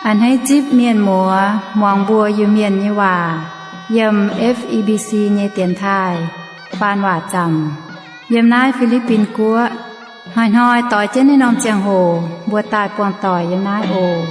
A'hneiv zipv mienh muoz muangx mbuo Iu-Mienh nyei waac yiem F E B C nyei dienx taaih faan waac zaamc yiem naaiv Fi^li^bin Guoqv. Hnoi-hnoi doix jienv naaiv norm ziangh hoc mbuo daaih buangh doic yiem naaiv oc.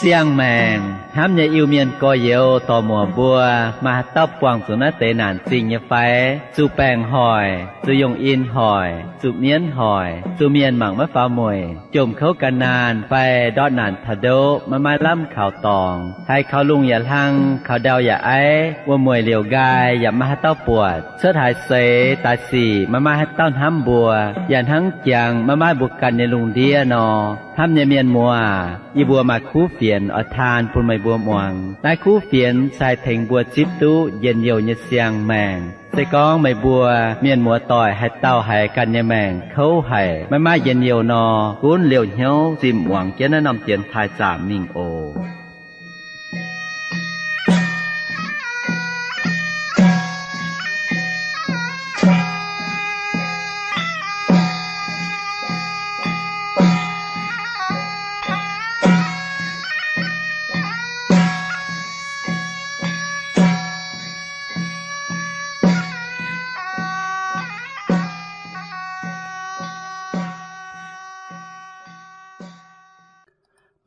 Siang-maengc hnamv nyei Iu-Mienh gorx-youz dorc-muoc mbuo, maaih haaix dauh buangh zuqc naaiv deix naanc zingh nyei fai? Zuqc baengc hoic, zuqc yungh in hoic, zuqc mienv hoic, zuqc mienh mangc maiv faaux mueic, jomc kouv gan naanh fai ndortv naanc taux ndoqv maiv maaih lamh kaux dorngx, haiz kaux lungh yaac hlang, kaux ndau yaac aiv, wuom-mueic liouc nqaai yaac maiv maaih haaix dauh buatc, cuotv haaix seix daaih sic maiv maaih haaix dauh hnamv mbuo, yaac hnangv jangx maiv maaih mbuo ganh nyei lungh ndiev nor. Hnamv nyei mienh muoz, yie mbuo maaih kuv fienx oix taan bun meih mbuo muangx. Naaiv kuv fienx se haih tengx mbuo zipv duqv njien-youh nyei siang-maengc. Se gorngv meih mbuo mienh muoz-doic haaix dauh haiz ganh nyei maengc kouv haic, maiv maaih njien-youh nor, gunv liouh hnyouv zinh muangx jienv naaiv norm dienx taaih zaamc mingh oc.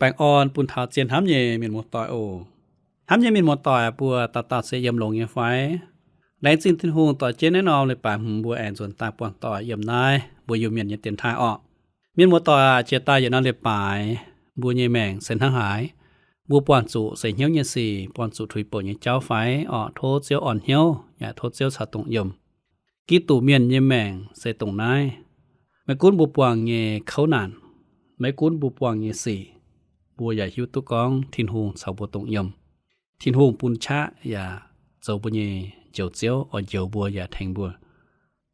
Baengh orn bun taux zien hnamv nyei mienh muoz-doic oc. Hnamv nyei mienh muoz-doic mbuo dauh dauh se yiem longx nyei fai? Laengz zingh Tin-Hungh dorh jienv naaiv norm leiz-baaix hmz mbuo aengx nzuonx daaih buangh doic yiem naaiv mbuo Iu-Mienh nyei dienx taaih orqc. Mienh muoz-doic aac, jiex daaih yietc norm leiz-baaix mbuo nyei maengc se hnangv haaix? Mbuo buangh zuqc seix hnyouv nyei sic, buangh zuqc tuix bouc nyei jauv fai? Orqc, tov Ziouv orn hnyouv yaac tov Ziouv caux dongh yiem. Giduc mienh nyei maengc se dongh naaiv. Maiv gunv mbuo buangh nyei kouv naanc, maiv gunv mbuo buangh nyei sic, mbuo yaac hiuv duqv gorngv Tin-Hungh caux mbuo dongh yiem. Tin-Hungh bun qaqv yaac zoux mbuo nyei Njoux Ziouv, oix njoux mbuo yaac tengx mbuo,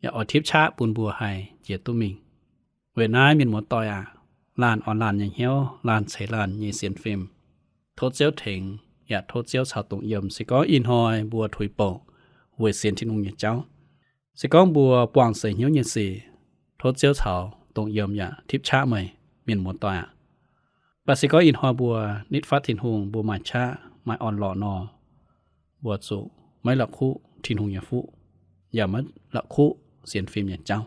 yaac oix tipv qaqv bun mbuo haih jiex duqv mingh. Weic naaiv mienh muoz-doic aac, laanh orn laanh nyei hnyouv, laanh ceix laanh nyei sienx fim. Tov Ziouv tengx yaac tov Ziouv caux dongh yiem. Se gorngv ih hnoi mbuo tuix bouc weic sienx Tin-Hungh nyei jauv, se gorngv mbuo buangh seix hnyouv nyei sic, tov Ziouv caux dongh yiem yaac tipv qaqv meih mienh muoz-doic aac. Mv baac se gorngv ih hnoi mbuo nitv fatv Tin-Hungh, mbuo maaih qaqv maaih orn-lorqc nor, mbuo zuqc maiv la'kuqv Tin-Hungh nyei fuqv, yaac maiv la'kuqv sienx fim nyei jauv.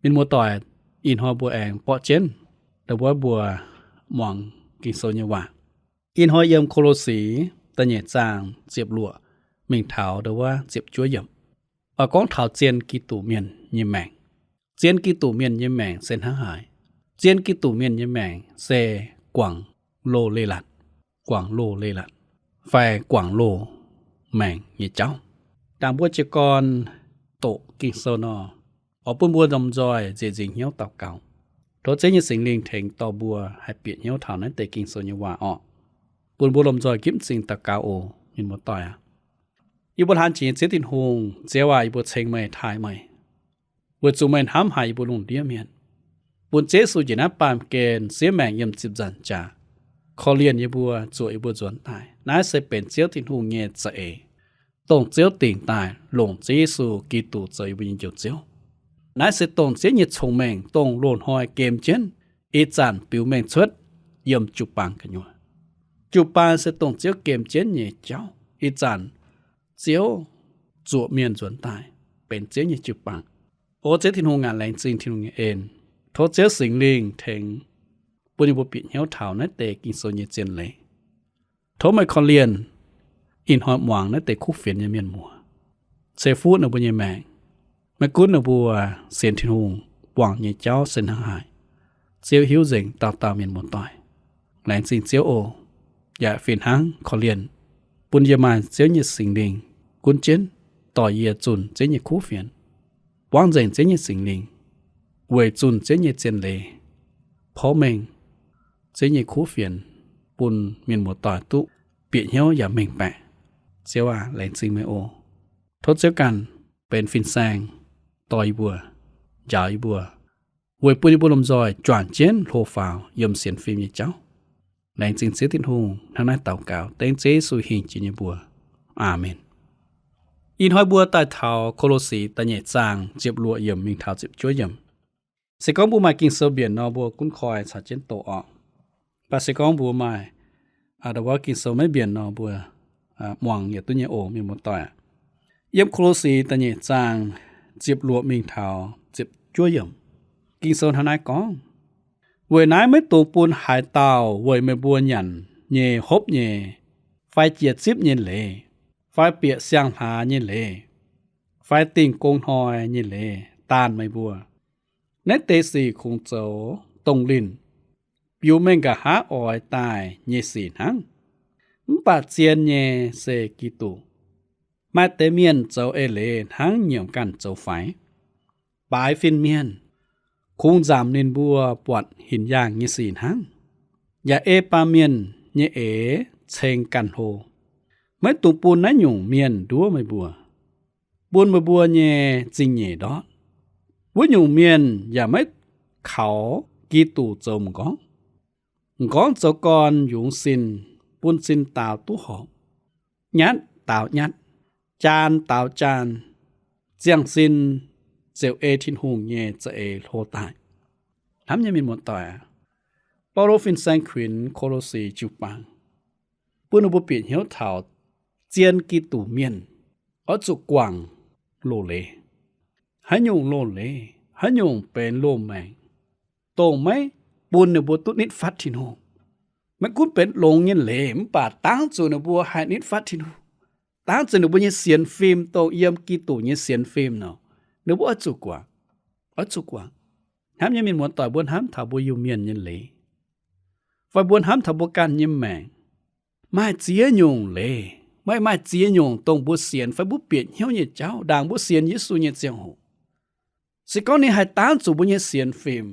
Mienh muoz-doic, ih hnoi mbuo aengx borqv jienv ndau wuov mbuo muangx Ging-Sou nyei waac. Ih hnoi yiem Ko^lo^si da'nyeic zaang ziepc luoqc mingh taux ndau wuov ziepc juov yiemc. Oix gorngv taux zien Giduc mienh nyei maengc. Zien Giduc mienh nyei maengc se hnangv haaix? Zien Giduc mienh nyei maengc se guangc loz-leiz-latc, guangc loz-leiz-latc, fai guangc loz maengc nyei jauv. Dangh mbuo jiez gorn doqc Ging-Sou nor, oix bun mbuo lomh nzoih nzieqc nzingc hnyouv daux gaux, tov Ziouv nyei Singx Lingh tengx dorh mbuo haih bieqc hnyouv taux naaiv deix Ging-Sou nyei waac orqc. Bun mbuo lomh nzoih gipv m'zing daux gaux oc. Mienh muoz-doic aac, yie mbuo hlaang jiex nyei Ziouv Tin-Hungh, Ziouv aac, yie mbuo ceng meih, taaih meih, weic zuqc meih hnamv haic yie mbuo lungh ndiev mienh, bun Ziouv Yesu njiec naaiv baamh gen siev maengc yiem ziepc nzaangc jaax, korv-lienh yie mbuo, zuoqc yie mbuo nzuonx daaih. Naaiv se benx Ziouv Tin-Hungh nyei za'eix, dongh Ziouv dingc daaih longc Ziouv Yesu Giduc zoux yie mbuo nyei Njoux Ziouv. Naaiv se dongh Ziouv nyei cong-mengh, dongh loz-hnoi gem jienv, ih zanc biux mengh cuotv yiem jiu-baang gu'nyuoz. Jiu-baang se dongh Ziouv gem jienv nyei jauv. Ih zanc Ziouv zuoqc mienh nzuonx daaih benx Ziouv nyei jiu-baang. O Ziouv Tin-Hungh aac, laengz zingh Tin-Hungh nyei en. Tov Ziouv Singx Lingh tengx bun yie mbuo bieqc hnyouv taux naaiv deix Ging-Sou nyei zien leiz. Tov meih korv-lienh ih hnoi muangx naaiv deix kuv fienx nyei mienh muoz, ceix fuqv ninh mbuo nyei maengc. Maiv gunv ninh mbuo sienx Tin-Hungh, buangh nyei jauv se hnangv haaix, Ziouv hiuv nzengc dauh dauh mienh muoz-doic. Laengz zingh Ziouv oc. Yaac fih hnangv korv-lienh bun yie maaih Ziouv nyei Singx Lingh gunv jienv, dorh yie zunh Ziouv nyei kuv fienx, buangv nzengc Ziouv nyei Singx Lingh, weic zunh Ziouv nyei zien leiz, porv mengh Ziouv nyei kuv fienx, bun mienh muoz-doic duqv bieqc hnyouv yaac mengh baeqc. Ziouv aac, laengz zingh meih oc. Tov Ziouv ganh benx fin-saeng dorh yie mbuo, njaaux yie mbuo, weic bun yie mbuo lomh nzoih juangc jienv hlo faaux yiem sienx fim nyei jauv. Laengz zingh Ziouv Tin-Hungh. Hnangv naaiv daux gaux dengv Ziouv Yesu hingh jiex nyei mbuox. Aamen. Ih hnoi mbuo daaih taux Ko^lo^si da'nyeic zaang ziepc luoqc yiemc mingh taux ziepc juov yiemc. Se gorngv mbuo maaih Ging-Sou mbienc nor, mbuo gunv koi caux jienv doqc orqc. Mv baac se gorngv mbuo maaih, aa, ndau wuov Ging-Sou maiv mbienc nor, mbuo, aa, muangx yietc duqv nyei oc, mienh muoz-doic. Yiem Ko^lo^si da'nyeic zaang ziepc luoqc mingh taux ziepc juov yiemc, Ging-Sou hnangv naaiv gorngv, weic naaiv maiv dungx bun haaix dauh weic meih mbuo nyanc nyei hopv nyei, fai jiex zipv nyei leiz, fai bieqc siang-hlaax nyei leiz, fai dingh gong hnoi nyei leiz daanh meih mbuo. Naaiv deix sic kungx zoux dongh linh, biux mengh nqa'haav oix daaih nyei sic hnangv. Mv baac zien nyei se Giduc. Maaih deix mienh zoux eix leiz hnangv nyiemc ganh zoux faix. Baaix fin-mienh kungx nzamc ninh mbuo buatc hinc yaangh nyei sic hnangv, yaac ei baamh mienh nyei eix ceng ganh hlo. Maiv dungx bun naaiv nyungc mienh nduov meih mbuo, bun meih mbuo nyei zingh nyeic ndortv. Wuov nyungc mienh yaac maiv kaux Giduc zoux m'nqorngv. M'nqorngv zoux gorn yungz sin, bun sin daaux duqv horpc, nyatv daaux nyatv, jaan daaux jaan, ziangh sin ziouc ei Tin-Hungh nyei za'eix hlo daaih. Hnamv nyei mienh muoz-doic aac, Baulo fin-saeng kuinx Ko^lo^si jiu-baang, bun ninh mbuo bieqc hnyouv taux zien Giduc mienh oix zuqc guangc loz-leiz. Haaix nyungc loz-leiz? Haaix nyungc benx loz-maengc, dongh maiv bun ninh mbuo duqv nitv fatv Tin-Hungh? Maiv gunv benx longx nyei leiz, mv baac dangv zuqc ninh mbuo haih nitv fatv Tin-Hungh, dangv zuqc ninh mbuo nyei sienx fim, dongh yiem Giduc nyei sienx fim nor, ninh mbuo oix zuqc guangc. Oix zuqc guangc. Hnamv nyei mienh muoz-doic, mbuo hnamv taux mbuo Iu-Mienh nyei leiz, fai mbuo hnamv taux mbuo ganh nyei maengc, maaih ziex nyungc leiz, maaih, maaih ziex nyungc dongh mbuo sienx fai mbuo bieqc hnyouv nyei jauv ndaangc mbuo sienx Yesu nyei ziangh hoc. Se gorngv ninh haih dangv zuqc mbuo nyei sienx fim,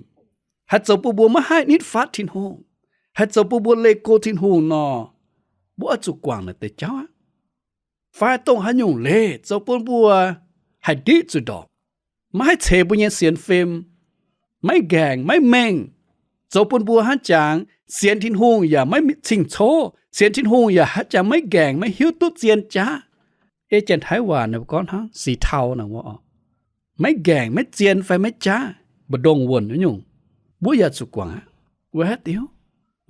haih zoux bun mbuo maiv haih nitv fatv Tin-Hungh, haih zoux bun mbuo leih go Tin-Hungh nor, mbuo oix zuqc guangc naaiv deix jauv aqv. Fai dongh haaix nyungc leiz zoux bun mbuo haih ndiqv zuqc ndorpc, maiv haih ceix mbuo nyei sienx fim, maiv nqaengc maiv mengh, zoux bun mbuo hnangv jangx sienx Tin-Hungh yaac maiv cing-cov, sienx Tin-Hungh yaac hnangv jangx maiv nqaengc, maiv hiuv duqv zien jaav. Ei Janx-Taiv waac ninh mbuo gorngv hnangv สีเทา naaic wuov oc. Maiv nqaengc, maiv zien fai maiv jaav, mbu'ndongx wuonh wuov nyungc, mbuo yaac zuqc guangc aqv. Weic haaix diuc?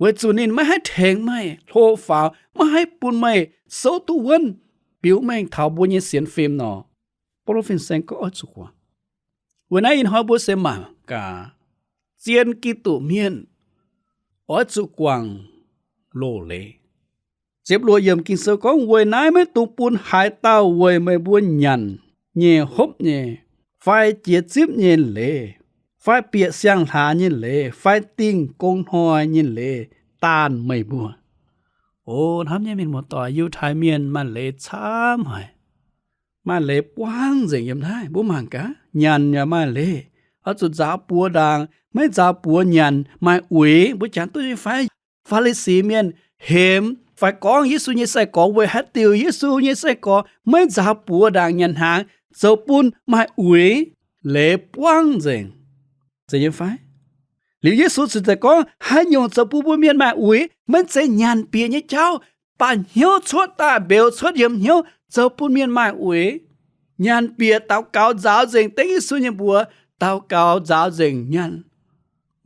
Weic zuqc ninh maiv haih tengx meih hlo faaux, maiv haih bun meih souv duqv wuonv, biux mengh taux mbuo nyei sienx fim nor, Baulo fin-saeng gorngv oix zuqc guangc. Weic naaiv ih hnoi mbuo se mangc gaax, zien Giduc mienh oix zuqc guangc loz-leiz. Ziepc luoqc yiemc Ging-Sou gorngv, weic naaiv maiv dungx bun haaix dauh weic meih mbuo nyanc nyei hopv nyei, fai jiex zipv nyei leiz, fai bieqc siang-hlaax nyei leiz, fai dingh gong hnoi nyei leiz daanh meih mbuo. O hnamv nyei mienh muoz-doic, Yiutai Mienh maaih leiz camv haic. Maaih leiz buangv nzengc yiem naaiv. Mbuo mangc gaax, nyanc yaac maaih leiz, oix zuqc nzaaux buoz ndaangc, maiv nzaaux buoz nyanc maaih uix. Mbuo jangx duqv nyei fai? Faa^li^si Mienh hemx fai gorngv Yesu nyei sai-gorx weic haaix diuc Yesu nyei sai-gorx maiv nzaaux buoz ndaangc nyanc hnaangx, zoux bun maaih uix, leiz buangv nzengc. Zeiz nyei fai? Liuz Yesu ziouc daaih gorngv, haaix nyungc zoux bun mbuo mienh maaih uix? Maiv zeiz nyanc bieqc nyei jauv, baac hnyouv cuotv daaih, mbeux cuotv yiem hnyouv, zoux bun mienh maaih uix. Nyanc bieqc daux gaux nzaaux nzengc, dengv Yesu nyei mbuox daux gaux nzaaux nzengc nyanc,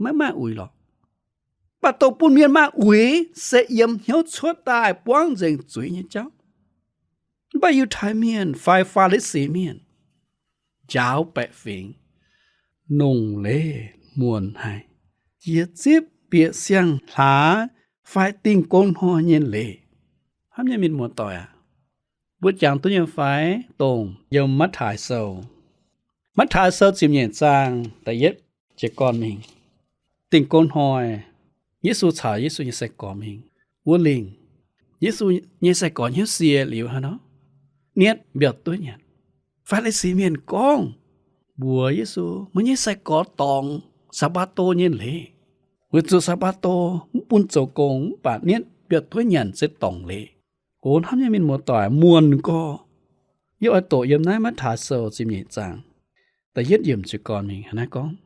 maiv maaih uix lorqc. Mv baac dongh bun mienh maaih uix se yiem hnyouv cuotv daaih buangv nzengc zuiz nyei jauv. Mv baac Yiutai Mienh fai Faa^li^si Mienh njaaux baeqc fingx, nongc leiz muonc haic, jiex zipv bieqc siang-hlaax fai dingh gong hnoi nyei leiz. Hnamv nyei mienh muoz-doic aac, mbuo jangx duqv nyei fai? Dongh yiem Matv^taai Sou, Matv^taai Sou ziepc nyeic zaang da'yietv jiez gorn mingh, dingh gong hnoi, Yesu caux Yesu nyei sai-gorx mingh wuov lingh. Yesu nyei sai-gorx hnyouv sie liuz hnangv nor, nietv mbiauh dueiv nyanc. Faa^li^si Mienh gorngv mbuox Yesu, meih nyei sai-gorx dorngc Saa^mbaa^to nyei leiz, weic zuqc Saa^mbaa^to mv bun zoux gong, mv baac nietv mbiauh dueiv nyanc se dorngc leiz. O hnamv nyei mienh muoz-doic, muonc gorx. Yie oix doqc yiem naaiv Matv^taai Sou ziepc nyeic zaang da'yietv yiemc jiez gorn mingh hnangv naaiv gorngv,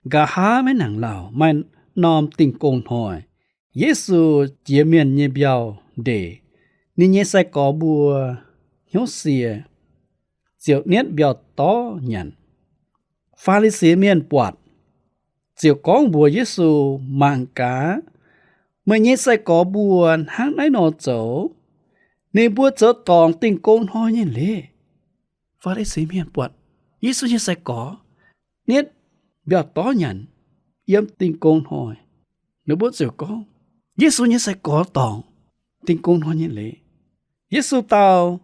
nqa'haav maiv nangc lauh maaih norm dingh gong hnoi, Yesu jiex mienh nyei mbiauh ndeic. Ninh nyei sai-gorx mbuo hnyouv sie, ziouc nietv mbiauh dorv nyanc. Faa^li^si Mienh buatc, ziouc gorngv mbuox Yesu, Mangc gaax, meih nyei sai-gorx mbuo hnangv naaiv nor zoux. Ninh mbuo zoux dorngc Dingh Gong Hnoi nyei leiz. Faa-li-si Mienh buatc Yesu nyei sai-gorx nietv mbiauh dorv nyanc yiem Dingh Gong Hnoi. Ninh mbuo ziouc gorngv, Yesu nyei sai-gorx dorngc Dingh Gong Hnoi nyei leiz. Yesu dau,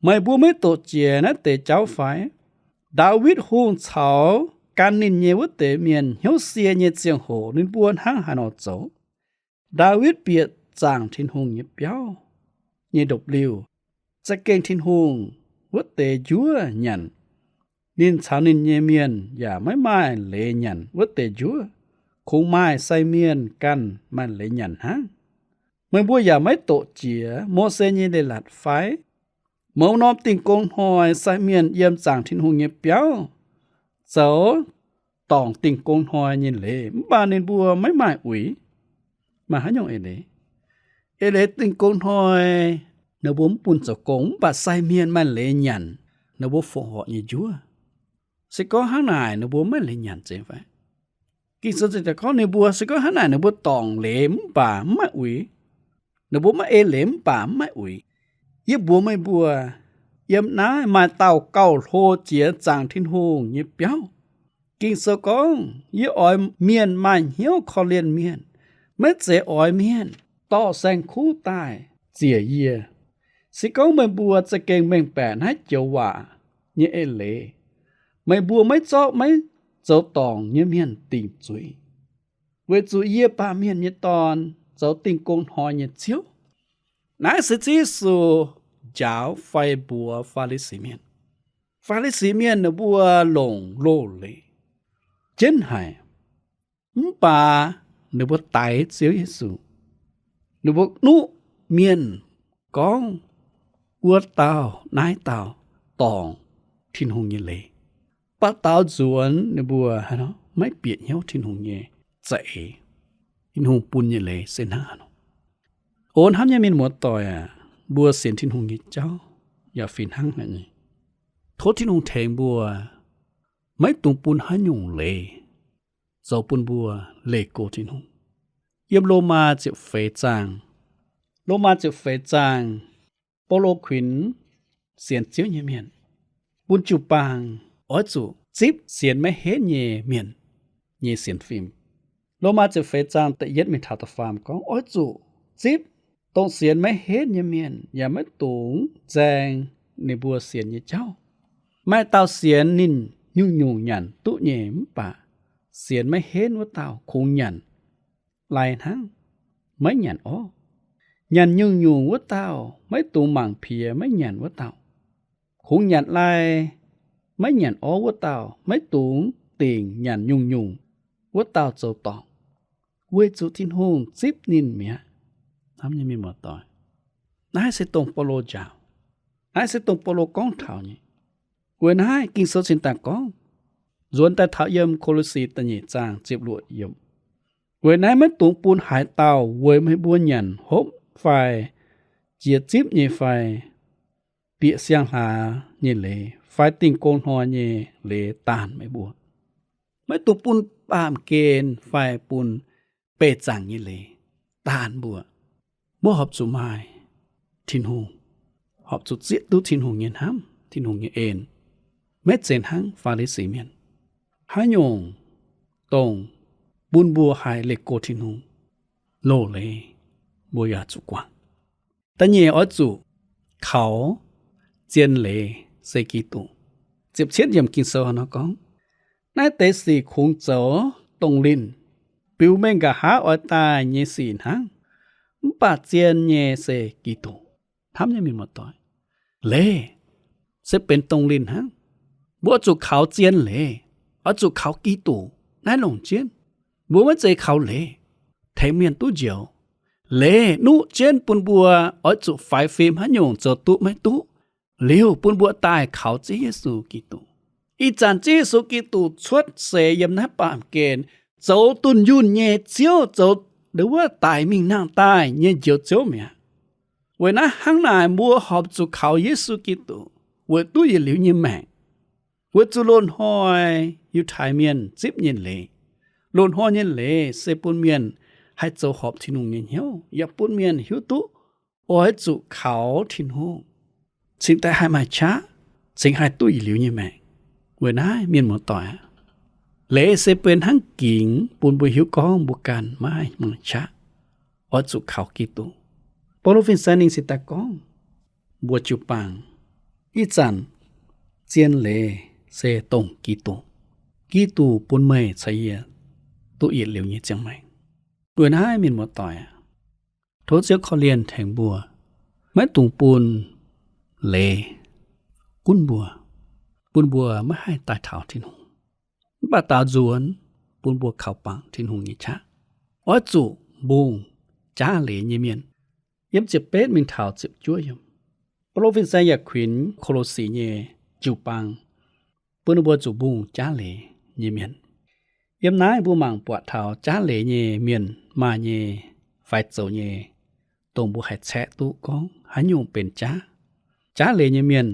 Meih mbuo maiv doqc jiex naaiv deix jauv fai? Ndaawitv Hungh caux gan ninh nyei wuov deix mienh hnyouv sie nyei ziangh hoc ninh mbuo hnangv haaix nor zoux. Ndaawitv bieqc zaangc Tin-Hungh nyei biauv nyei ndopv-liuh, za'gengh Tin-Hungh wuov deix njuov nyanc. Ninh caux ninh nyei mienh yaac maiv maaih leiz nyanc wuov deix njuov. Kungx maaih sai mienh ganh maaih leiz nyanc hnangv. Meih mbuo yaac maiv doqc jiex Mose nyei leiz-latc fai? Mouz norm Dingh Gong Hnoi sai mienh yiem zaangc Tin-Hungh nyei biauv zoux dorngc Dingh Gong Hnoi nyei leiz, mv baac ninh mbuo maiv maaih uix. Maaih haaix nyungc eix leiz? Eix leiz Dingh Gong Hnoi ninh mbuo mv bun zoux gong, mv baac sai mienh maaih leiz nyanc, ninh mbuo fongc horc nyei njuov. Se gorngv hnangv naaic ninh mbuo maiv leiz nyanc zeiz fai? Ging-Sou ziouc gorngv ninh mbuo se gorngv hnangv naaic ninh mbuo dorngc leiz mv baac mv maaih uix. Ninh mbuo maiv ei leiz mv baac mv maaih uix. Yie mbuox meih mbuo, yiem naaiv maaih dauh gauh hlo jiex zaangc Tin-Hungh nyei biauv. Ging-Sou gorngv, Yie oix mienh maaih hnyouv korv-lienh mienh, maiv zeiz oix mienh dorh saeng-kuv daaih ziec yie. Se gorngv meih mbuo za'gengh mengh baeqc naaiv joux waac nyei eix leiz, meih mbuo maiv zorqv maiv zoux dorngc nyei mienh dingc zuiz, weic zuqc yie, Baamh Mienh nyei Dorn, zoux Dingh Gong Hnoi nyei Ziouv. Naaiv se Ziouv Yesu njaaux fai mbuox Faa^li^si Mienh. Faa^li^si Mienh ninh mbuo longc loz-leiz jienv haic, mv baac ninh mbuo daix Ziouv Yesu. Ninh mbuo nuqv mienh gorngv wuov dauh naaiv dauh dorngc Tin-Hungh nyei leiz. Baac daaux nzuonx ninh mbuo haaix nor maiv bieqc hnyouv Tin-Hungh nyei za'eix. Tin-Hungh bun nyei leiz se hnangv haaix nor. O hnamv nyei mienh muoz-doic aac, mbuo sienx Tin-Hungh nyei jauv yaac fih hnangv haic nyei. Tov Tin-Hungh tengx mbuo maiv dungx bun haaix nyungc leiz zoux bun mbuo leih go Tin-Hungh. Yiem Lomaa ziepc feix zaang, Lomaa ziepc feix zaang, Baulo kuinx sienx Ziouv nyei mienh, bun jiu-baang oix zuqc zipv sienx maiv henv nyei mienh nyei sienx fim. Lomaa ziepc feix zaang da'yietv mingh taux da'faam gorngv, oix zuqc zipv dongh sienx maiv henv nyei mienh, yaac maiv dungx nzaeng ninh mbuo sienx nyei jauv. Maaih dauh sienx ninh nyungc-nyungc nyanc duqv nyei, mv baac sienx maiv henv wuov dauh kungx nyanc lai hnangv, maiv nyanc orv. Nyanc nyungc-nyungc wuov dauh maiv dungx mangc piex maiv nyanc wuov dauh. Kungx nyanc lai maiv nyanc orv wuov dauh maiv dungx dingc nyanc nyungc-nyungc wuov dauh zoux dorngc, weic zuqc Tin-Hungh zipv ninh mi'aqv. Hnamv nyei mienh muoz-doic, naaiv se dongh Baulo njaaux. Naaiv se dongh Baulo gorngv taux nyei. Weic naaiv Ging-Sou cingx daaih gorngv, nzuonx daaih taux yiem Ko^lo^si da'nyeic zaang ziepc luoqc yiemc, weic naaiv maiv dungx bun haaix dauh weic meih mbuo nyanc hopv fai jiex zipv nyei fai bieqc siang-hlaax nyei leiz fai Dingh Gong Hnoi nyei leiz daanh meih mbuo. Maiv dungx bun baamh gen fai bun beih zaangc nyei leiz daanh mbuo. Mbuo horpc zuqc maaih Tin-Hungh, horpc zuqc zieqv duqv Tin-Hungh nyei hnamv, Tin-Hungh nyei en, maiv zeiz hnangv Faa^li^si Mienh. Haaix nyungc dongh bun mbuo haih leih go Tin-Hungh, loz-leiz mbuo yaac zuqc guangc. Da'nyeic oix zuqc kaux zien leiz se Giduc. Ziepc cietv yiemc Ging-Sou nor gorngv, naaiv deix sic kungx zoux dongh linh, biux mengh nqa'haav oix daaih nyei sic hnangv, mv baac zien nyei se Giduc. Hnamv nyei mienh muoz-doic, leiz se benx dongh linh hnangv. Mbuo oix zuqc kaux zien leiz, oix zuqc kaux Giduc naaiv longc jienv. Mbuo maiv zeiz kaux leiz tengx mienh duqv njoux. Leiz nuqv jienv bun mbuo oix zuqc faix fim haaix nyungc zoux duqv maiv duqv, liuz bun mbuo daaih kaux Ziouv Yesu Giduc. Ih zanc Ziouv Yesu Giduc cuotv seix yiem naaiv baamh gen, zoux dunh yunh nyei Ziouv, zoux wuov daic mingh nangh daaih nyei Njoux Ziouv mi'aqv. Weic naaiv hnangv naaic mbuo horpc zuqc kaux Yesu Giduc weic duqv yietc liuz nyei maengc, weic zuqc loz-hnoi Yiutai Mienh zipv nyei leiz, Loz-hnoi nyei leiz se bun mienh haih zoux horpc Tin-Hungh nyei hnyouv, yaac bun mienh hiuv duqv oix zuqc kaux Tin-Hungh, cingx daaih haih maaih qaqv, cingx haih duqv yietc liuz nyei maengc. Weic naaiv mienh muoz-doic aac, leiz se benx hnangv gingx bun mbuo hiuv gorngv mbuo ganh maiv haih maaih qaqv, oix zuqc kaux Giduc. Baulo fin-saeng ninh cingx daaih gorngv mbuox jiu-baang, ih zanc zien leiz se dongh Giduc. Giduc bun meih caux yie duqv yietc liuz nyei ziangh maengc. Weic naaiv mienh muoz-doic aac, tov Ziouv korv-lienh tengx mbuo, maiv dungx bun leiz gunv mbuo, bun mbuo maiv haih daaih taux Tin-Hungh. Mv baac daaux nzuonx bun mbuo kaux bangc Tin-Hungh nyei qaqv, oix zuqc mbungh jaav leiz nyei mienh. Yiem ziepc betv mingh taux ziepc juov yiemc, Baulo fin-saeng yaac kuinx Ko^lo^si nyei jiu-baang bun ninh mbuo zuqc mbungh jaav leiz nyei mienh. Yiem naaiv mbuo mangc buatc taux jaav leiz nyei mienh maaih nyei fai zoux nyei, dongh mbuo haih caeqv duqv gorngv haaix nyungc benx jaav. Jaav leiz nyei mienh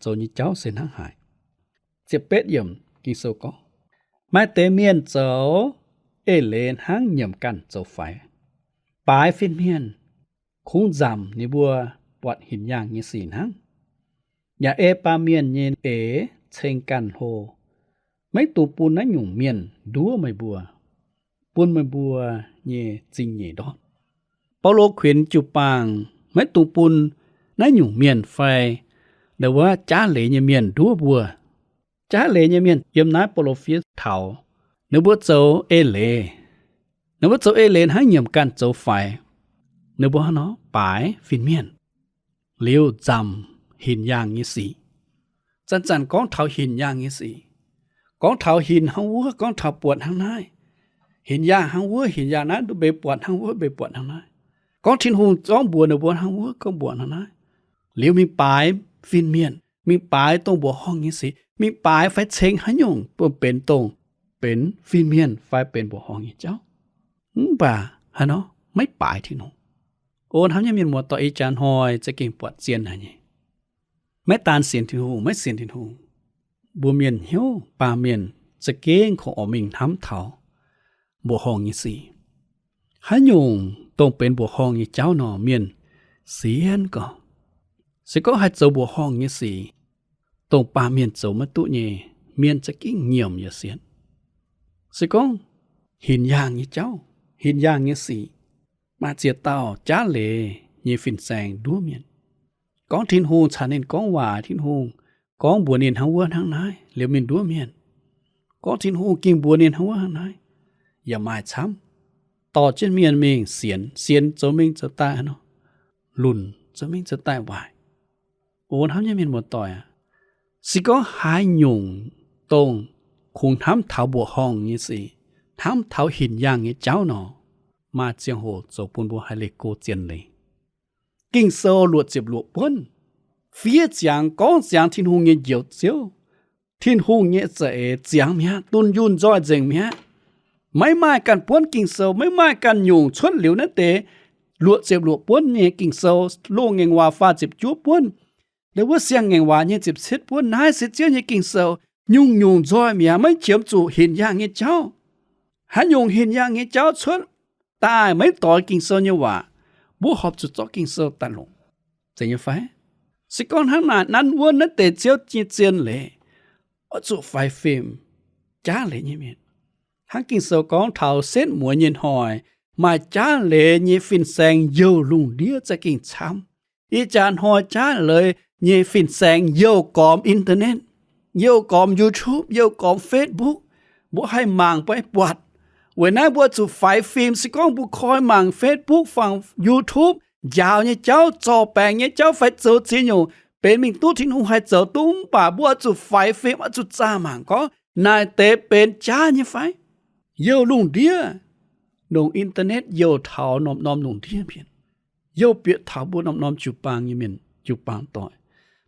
zoux nyei jauv se hnangv haaix. Ziepc betv yiemc Ging-Sou gorngv, maaih deix mienh zoux eix leiz hnangv nyiemc ganh zoux faix, baaix fin-mienh, kungx nzamc ninh mbuo buatc hinc yaangh nyei sic hnangv, yaac ei baamh mienh nyei eix ceng ganh hlo. Maiv dungx bun naaiv nyungc mienh nduov meih mbuo, bun meih mbuo nyei zingh nyeic ndortv. Baulo kuinx jiu-baang maiv dungx bun naaiv nyungc mienh fai ndau wuov jaav leiz nyei mienh nduov mbuo. Jaav leiz nyei mienh yiem naaiv Baulo fiev taux, ninh mbuo zoux eix leiz. Ninh mbuo zoux eix leiz hnangv nyiemc ganh zoux faix. Ninh mbuo hnangv nor baaix fin-mienh, liuz nzamc hinc yaangh nyei sic. Zanc-zanc gorngv taux hinc yaangh nyei sic, gorngv taux hinc hnangv wuov, gorngv taux buatc hnangv naaiv. Hinc yaangh hnangv wuov, hinc yaangh naaiv, mbuo buatc hnangv wuov, mbuo buatc hnangv naaiv. Gorngv Tin-Hungh zorngv mbuox ninh mbuo hnangv wuov, gorngv mbuox hnangv naaiv. Liuz mingh baaix fin-mienh, mingh baaix dongh mbuoqc horngh nyei sic, mingh baaix fai ceng haaix nyungc bun benx dongh benx fin-mienh fai benx mbuoqc horngh nyei jauv. Mv baac haaix nor maiv baaix Tin-Hungh. O hnamv nyei mienh muoz-doic, ih jaax hnoi za'gengh buatc zien haic nyei. Maiv daan sienx Tin-Hungh, maiv sienx Tin-Hungh, mbuo mienh hnyouv baamh mienh za'gengh kungx oix mingh hnamv taux mbuoqc horngh nyei sic. Haaix nyungc dongh benx mbuoqc horngh nyei jauv nor, mienh sienx gorx. Se gorngv haih zoux mbuoqc horngh nyei sic, dongh baamh mienh zoux maiv duqv nyei, mienh za'gengh nyiemc yaac sienx. Se gorngv hinc yaangh nyei jauv, hinc yaangh nyei sic, maaih ziex dauh jaav leiz nyei fin-saeng nduov mienh. Gorngv Tin-Hungh caux ninh gorngv waac, Tin-Hungh gorngv mbuox ninh hnangv wuov hnangv naaiv liuz mingh nduov mienh. Gorngv Tin-Hungh ging mbuox ninh hnangv wuov hnangv naaiv, yaac maaih camv. Dorh jienv mienh mingh sienx, sienx zoux mingh zoux daaih nor, lunc zoux mingh zoux daaih waaic. O hnamv nyei mienh muoz-doic aac, se gorngv haaix nyungc dongh kungx hnamv taux mbuoqc horngh nyei sic, hnamv taux hinc yaangh nyei jauv nor, maaih ziangh hoc zoux bun mbuo haih leih go zien leiz. Ging-Sou luoqc ziepc luoqc buonv fiev ziangx gorngv ziangx Tin-Hungh nyei Njoux Ziouv, Tin-Hungh nyei za'eix ziangx mi'aqv, dunh yunh nzoih nzengc mi'aqv. Maiv maaih ganh buonv Ging-Sou, maiv maaih ganh nyungc cuotv liuz naaiv deix luoqc ziepc luoqc buonv nyei Ging-Sou, Loz-Ngaengc Waac faah ziepc juov buonv, ndau wuov Siang-Ngaengc Waac nyei ziepc cietv buonv. Naaiv se Ziouv nyei Ging-Sou, nyungc-nyungc nzoih mi'aqv, maiv qiemx zuqc hinc yaangh nyei jauv. Haaix nyungc hinc yaangh nyei jauv cuotv daaih maiv doix Ging-Sou nyei waac, mbuo horpc zuqc zorqv Ging-Sou daaih longc. Zeiz nyei fai? Se gorngv hnangv naaic, nanv wuonv naaiv deix Ziouv nyei zien leiz, oix zuqc faix fim jaav leiz nyei mienh. Hnangv Ging-Sou gorngv taux setv mueiz nyei hnoi, maaih jaav leiz nyei fin-saeng youh lungh ndiev za'gengh camv. Ih jaax hnoi jaav leiz nyei fin-saeng youh gormx internet, youh gormx YouTube, youh gormx Facebook. Mbuo haih mangc, mbuo haih buatc. Weic naaiv mbuo zuqc faix fim. Se gorngv mbuo koi mangc Facebook fangx YouTube njaaux nyei jauv, zorc baengc nyei jauv fai zoux ziex nyungc benx mingh duqv Tin-Hungh haih zoux duqv, mv baac mbuo oix zuqc faix fim, oix zuqc zaah mangc gorngv naaic deix benx jaav nyei fai. Youh lungh ndiev, longc internet youh taux norm-norm lungh ndiev mienh, youh bieqc taux mbuo norm-norm jiu-baang nyei mienh, jiu-baang doic.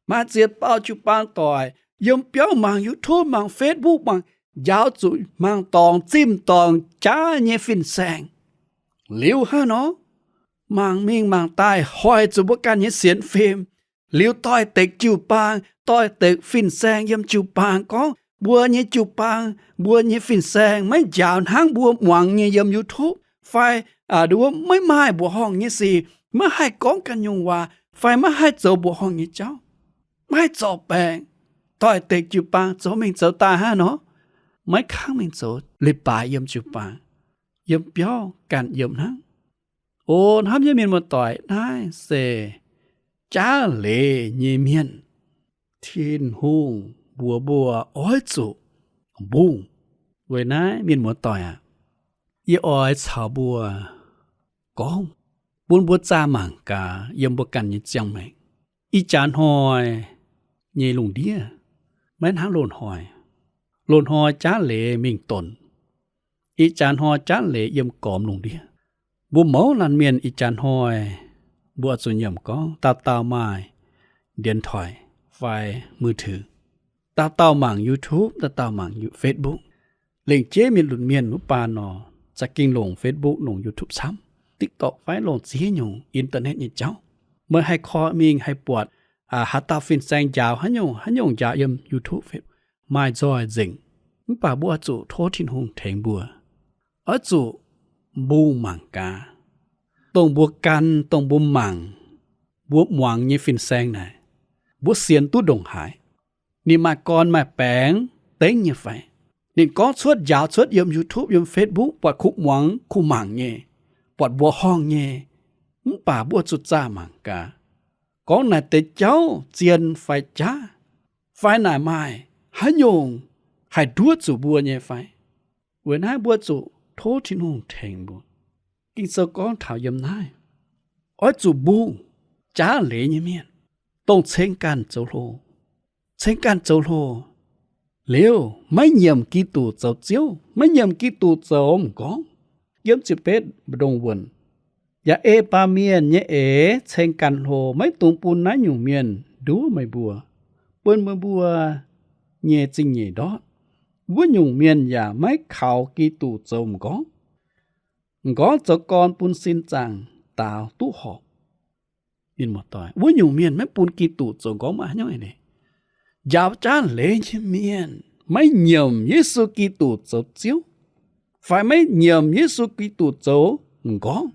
Maaih ziex dauh jiu-baang doic yiem biauv mangc YouTube, mangc Facebook, mangc, njaaux zuqc mangc dorngx zimh dorngx jaav nyei fin-saeng. Liuz hnangv nor, mangc mingh mangc daaih hoic zuqc mbuo ganh nyei sienx fim. Liuz doix-dekc jiu-baang, doix-dekc fin-saeng yiem jiu-baang gorngv, Mbuo nyei jiu-baang, mbuo nyei fin-saeng maiv njaaux hnangv mbuo muangx nyei yiem YouTube, fai maiv maaih mbuoqc horngh nyei sic, maiv haih gorngv ganh nyungc waac, fai maiv haih zoux mbuoqc horngh nyei jauv, maiv haih zorc baengc, doix-dekc jiu-baang zoux mingh zoux daaih hnangv nor, maiv kangv mingh zoux leiz-baaix yiem jiu-baang, yiem biauv ganh yiem hnangv. O hnamv nyei mienh muoz-doic, naaiv se jaav leiz nyei mienh. Tin-Hungh mbuox mbuo oix zuqc mbungh. Weic naaiv mienh muoz-doic aac, yie oix caux mbuo gorngv, bun mbuo zaah mangc gaax yiem mbuo ganh nyei ziangh maengc. Ih jaax hnoi nyei lungh ndiev maiv hnangv loz-hnoi. Loz-hnoi jaav leiz mingh donc. Ih jaax hnoi jaav leiz yiem gormx lungh ndiev. Mbuo mouz laanh mienh ih jaax hnoi mbuo oix zuqc nyiemc gorngv dauh dauh maaih điện thoại fai mui tux, dauh dauh mangc YouTube, dauh dauh mangc Facebook. Lengc jeiv mienh lunx mienh wuov baan nor, za'gengh longc Facebook, longc YouTube camv, TikTok fai longc ziex nyungc internet nyei jauv. Meih haih koi mingh haih buatc haaix dauh fin-saeng njaaux haaix nyungc haaix nyungc njaaux yiem YouTube, maaih nzoih nzengc. Mv baac mbuo oix zuqc tov Tin-Hungh tengx mbuo, oix zuqc mbungh mangc gaax, dongh mbuo gan, dongh mbuo mangc, mbuo muangx nyei fin-saeng naaic, mbuo sienx duqv ndongc haaix? Ninh maaih gorn maaih baengx dengv nyei fai? Ninh gorngv cuotv njaaux cuotv yiem YouTube, yiem Facebook, buatc kuh muangx kuh mangc nyei, buatc mbuoqc horngh nyei. Mv baac mbuo zuqc zaah mangc gaax, gorngv naaic deix jauv zien fai jaav, fai naaic maaih haaix nyungc haih nduov zuqc mbuo nyei fai? Weic naaiv mbuo zuqc tov Tin-Hungh tengx mbuo. Ging-Sou gorngv taux yiem naaiv, oix zuqc mbungh jaav leiz nyei mienh, dongh ceng ganh zoux hlo, ceng ganh zoux hlo liuz maiv nyiemc Giduc zoux Ziouv, maiv nyiemc Giduc zoux m'nqorngv. Yiem ziepc betv mbu'ndongx wuonh, yaac ei baamh mienh nyei eix ceng ganh hlo, maiv dungx bun naaiv nyungc mienh nduov meih mbuo, bun meih mbuo nyei zingh nyeic ndortv. Wuov nyungc mienh yaac maiv kaux Giduc zoux m'nqorngv. M'nqorngv zoux gorn bun sin zaangc daaux duqv horpc. Wuov nyungc mienh maiv bun Giduc zoux m'nqorngv, maaih haaix nyungc njaaux jaav leiz nyei mienh, maiv nyiemc Yesu Giduc zoux Ziouv, fai maiv nyiemc Yesu Giduc zoux m'nqorngv.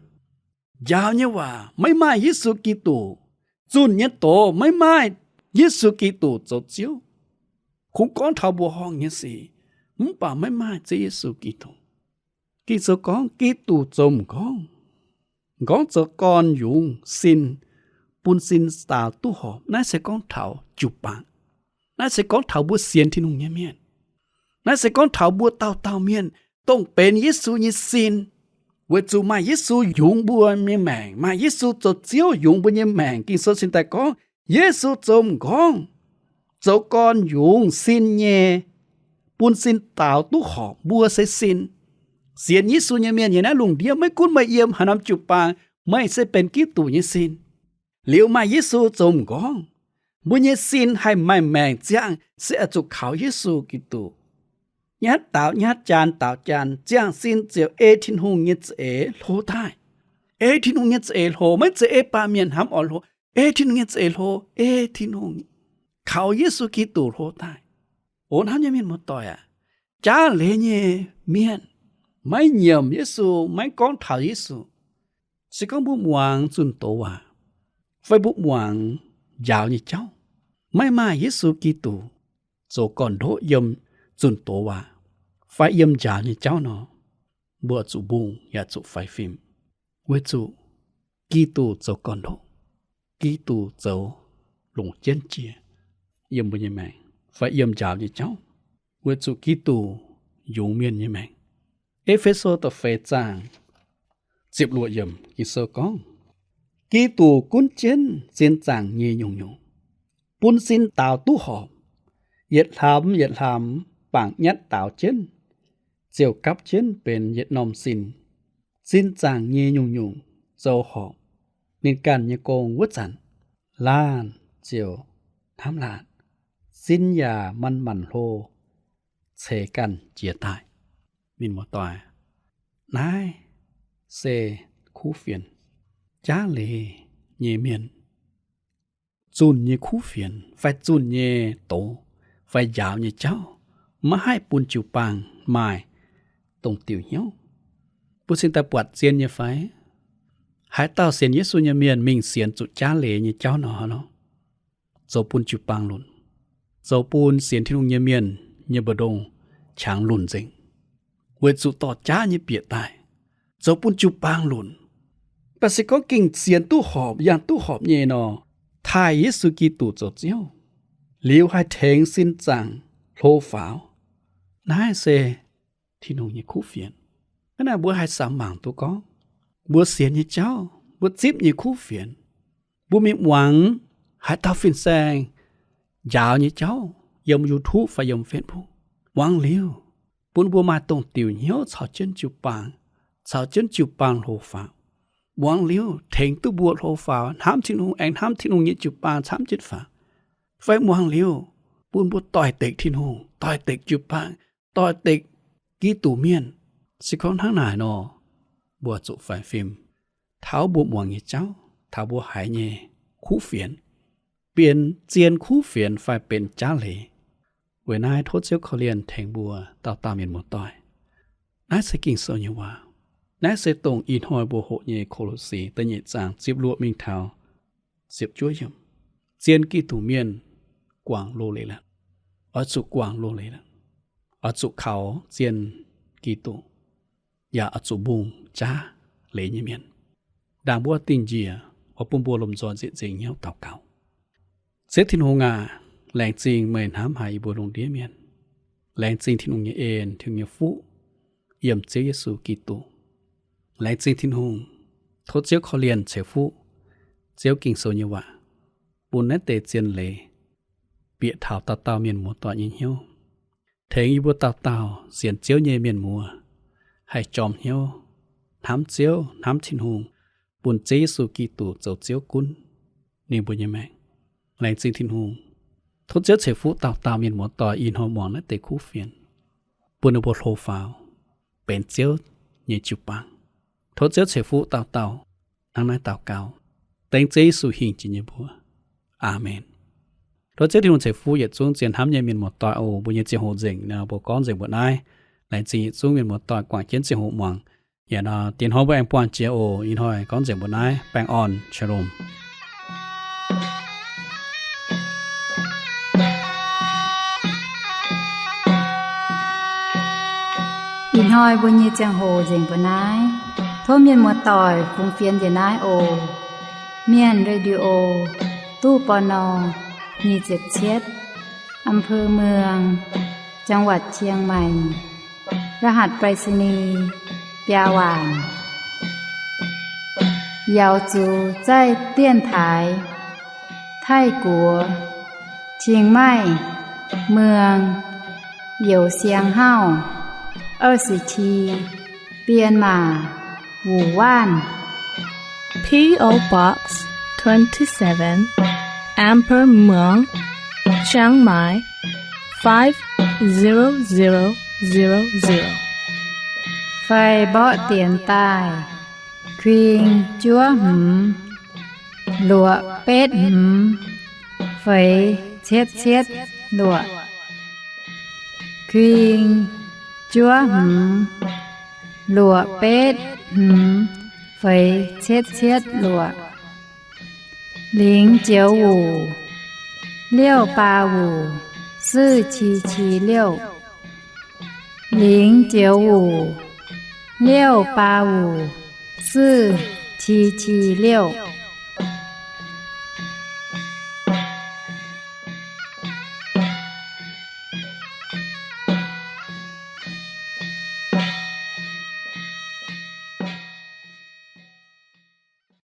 Njaaux nyei waac maiv maaih Yesu Giduc, zunh nyei doz maiv maaih Yesu Giduc zoux Ziouv. Kungx gorngv taux mbuoqc horngh nyei sic, mv baac maiv maaih Ziouv Yesu Giduc. Ging-Sou gorngv Giduc zoux m'nqorngv, m'nqorngv zoux gorn yungz sin, bun sin daaux duqv horpc. Naaiv se gorngv taux jiu-baang. Naaiv se gorngv taux mbuo sienx Tin-Hungh nyei mienh. Naaiv se gorngv taux mbuo dauh dauh mienh, dongh benx Yesu nyei sin, weic zuqc maaih Yesu yungz mbuo nyei maengc, maaih Yesu zoux Ziouv yungz mbuo nyei maengc. Ging-Sou cingx daaih gorngv, Yesu zoux m'nqorngv, zoux gorn yungz sin nyei, bun sin daaux duqv horpc. Mbuo se sin. Sienx Yesu nyei mienh nyei naaiv lungh ndiev, maiv gunv meih yiem haaix norm jiu-baang, meih se benx Giduc nyei sin. Liuz maaih Yesu zoux m'nqorngv, mbuo nyei sin haih maaih maengc ziangh se oix zuqc kaux Yesu Giduc. Nyatv daaux nyatv, jaan daaux jaan, ziangh sin ziouc ei Tin-Hungh nyei za'eix hlo daaih. Ei Tin-Hungh nyei za'eix hlo, maiv zeiz ei baamh mienh hnamv oix hlo, ei Tin-Hungh nyei za'eix hlo, ei Tin-Hungh, kaux Yesu Giduc hlo daaih. O hnamv nyei mienh muoz-doic aac, jaav leiz nyei mienh maiv nyiemc Yesu, maiv gorngv taux Yesu. Se gorngv mbuo muangx zunh doz waac, fai mbuo muangx njaaux nyei jauv, maiv maaih Yesu Giduc zoux gorn-ndoqv yiem zunh doz waac fai yiem njaaux nyei jauv nor, mbuo zuqc mbungh yaac zuqc faix fim, weic zuqc Giduc zoux gorn-ndoqv. Giduc zoux longc jienv jiex yiem mbuo nyei maengc fai yiem njaaux nyei jauv, weic zuqc Giduc yungz mienh nyei maengc. E^fe^so da'feix zaang ziepc luoqc yiemc Ging-Sou gorngv, Giduc gunv jienv sin zaangc nyei nyungc-nyungc, bun sin daaux duqv horpc. Yietc hlamx yietc hlamx bangc nyatv daaux jienv, ziouc gapv jienv benx yietc norm sin. Sin zaangc nyei nyungc-nyungc zoux horpc ninh ganh nyei gong wuov zanc, laanh ziouc hnamv laanh, sin yaac manc-manc hlo ceix ganh jiez daaih. Mienh muoz-doic, naaiv se kuv fienx, jaav leiz nyei mienh zunh nyei kuv fienx fai zunh nyei doz fai njaaux nyei jauv, maiv haih bun jiu-baang maaih dongh diuc hnyouv. Mbuo cingx daaih buatc zien nyei fai? Haaix dauh sienx Yesu nyei mienh mingh sienx zuqc jaav leiz nyei jauv nor, zoux bun jiu-baang lunc, zoux bun sienx Tin-Hungh nyei mienh nyei mbu'ndongx qangx lunc nzengc, weic zuqc dorh jaav nyei bieqc daaih, zoux bun jiu-baang lunc. Mv baac se gorngv gengh sienx duqv horpc, yangh duqv horpc nyei nor, taaih Yesu Giduc zoux Ziouv, liuz haih tengx sin zaangc hlo faaux. Naaiv se Tin-Hungh nyei kuv fienx. Hnangv naaic mbuo haih samx mangc duqv gorngv, mbuo sienx nyei jauv, mbuo zipv nyei kuv fienx, mbuo mingh muangx haaix dauh fin-saeng njaaux nyei jauv yiem YouTube fai yiem Facebook, muangx liuz, bun mbuo maaih dongh diuc hnyouv caux jienv jiu-baang, caux jienv jiu-baang hlo faaux. Muangx liuz, tengx duqv mbuo hlo faaux, hnamv Tin-Hungh, aengx hnamv Tin-Hungh nyei jiu-baang camv jienv faaux. Fai muangx liuz, bun mbuo doix-dekc Tin-Hungh, doix-dekc jiu-baang, doix-dekc Giduc mienh. Se gorngv hnangv naaic nor, mbuo zuqc faix fim taux mbuo muangx nyei jauv, taux mbuo haiz nyei kuv fienx, benx zien kuv fienx fai benx jaav leiz. Weic naaiv tov Ziouv korv-lienh tengx mbuo dauh dauh mienh muoz-doic. Naaiv se Ging-Sou nyei waac. Naaiv se dongh ih hnoi mbuo hoqc nyei Ko^lo^si da'nyeic zaang ziepc luoqc mingh taux ziepc juov yiemc. Zien Giduc mienh guangc loz-leiz la'maah. Oix zuqc guangc loz-leiz la'maah. Oix zuqc kaux zien Giduc, yaac oix zuqc mbungh jaav leiz nyei mienh. Ndaangc mbuo dingh njiec, oix bun mbuo lomh nzoih nzieqc nzengc hnyouv daux gaux. Ziouv Tin-Hungh aac, laengz zingh meih hnamv haic yie mbuo lungh ndiev mienh. Laengz zingh Tin-Hungh nyei en, Tin-Hungh nyei fuqv, yiem Ziouv Yesu Giduc. Laengz zingh Tin-Hungh, tov Ziouv korv-lienh ceix fuqv Ziouv Ging-Sou nyei waac, bun naaiv deix zien leiz bieqc taux dauh dauh mienh muoz-doic nyei hnyouv, tengx yie mbuo dauh dauh sienx Ziouv nyei mienh muoz haih jorm hnyouv hnamv Ziouv, hnamv Tin-Hungh, bun Ziouv Yesu Giduc zoux Ziouv gunv ninh mbuo nyei maengc. Laengz zingh Tin-Hungh. Tov Ziouv ceix fuqv dauh dauh mienh muoz-doic ih hnoi muangx naaiv deix kuv fienx, bun ninh mbuo hlo faaux benx Ziouv nyei jiu-baang. Tov Ziouv ceix fuqv dauh dauh hnangv naaiv daux gaux, dengv Ziouv Yesu hingh jiex nyei mbuox. Aamen. Tov Ziouv Tin-Hungh ceix fuqv yietc zungv zien hnamv nyei mienh muoz-doic oc. Mbuo nyei ziangh hoc nzengc nor, mbuo gorngv nzengc mbuo naaiv. Laengz zingh yietc zungv mienh muoz-doic guangc jienv ziangh hoc muangx. Yaac nor, diex hnoi mbuo aengx buangh jiex oc. Ih hnoi gorngv nzengc mbuo naaiv. Baengh orn, shalom. Ih hnoi mbuo nyei ziangh hoc nzengc mbuo naaiv. Tov mienh muoz-doic fungx fienx njiec naaiv oc. Mienh Radio, ตู้ ปณ. nyic ziepc cietv, อำเภอเมือง จังหวัดเชียงใหม่ รหัสไปรษณีย์ biaa waanc. 瑶族在电台 ไทกัว เชียงใหม่ เมือง 有限号 二十七 เปียนหม่า หมู่บ้าน P O Box twenty-seven, Amber Muang, Chiang Mai, five zero zero zero zero. Fai mborqv dienx daaih, kuing juov hmz, luoqc betv hmz, feix cietv cietv luoqc. Kuing juov hmz, luoqc betv hmz, feix cietv cietv luoqc. 零九五 六八五 四七七六. 零九五 六八五 四七七六.